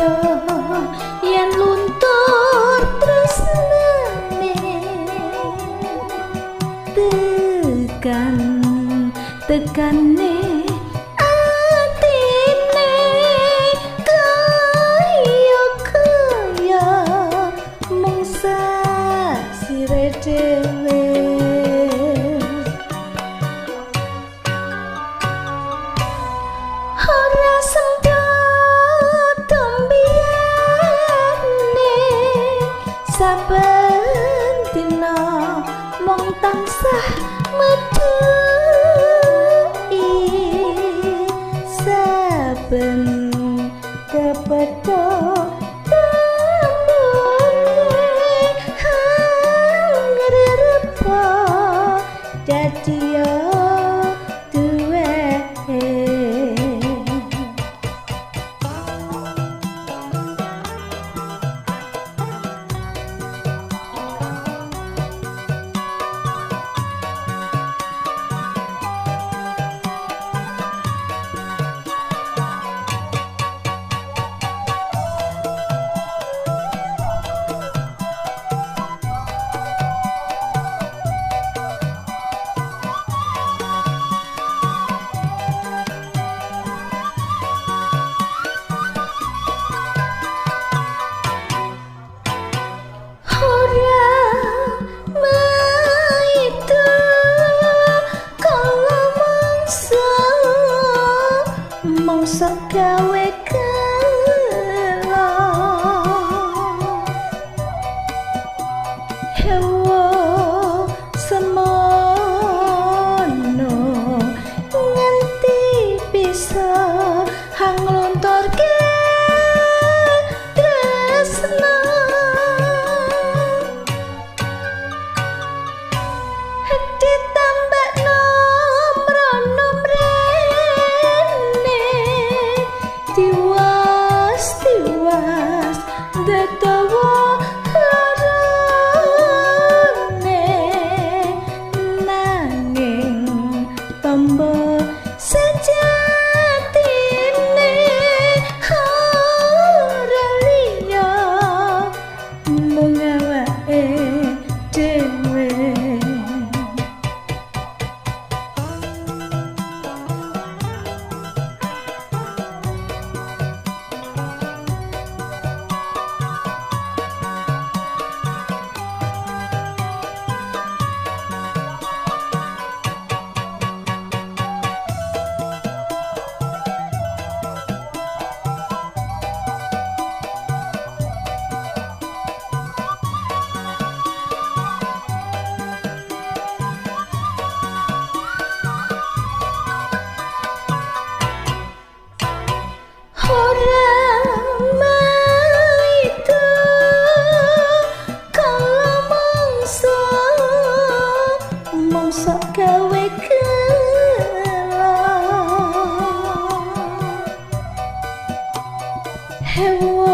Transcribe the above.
Percaya yen luntur tresnane, tekan tekane atine kaya kaya mung sasire dhewe. Ora sempat mbiyane, saben dina mung tansah metuki, saben kepethuk tembunge ngrerepa dadi duweke. Ora maido kala mangsa mangsa gawe gelo, hewo semono nganti bisa hanglunturke tresna. Ditambah nomrono mrene, tiwas tiwas detawa larane, nanging tombo sejatine ora liya mung awake dhewe. Ora maido kala mangsa mangsa gawe gelo, hewo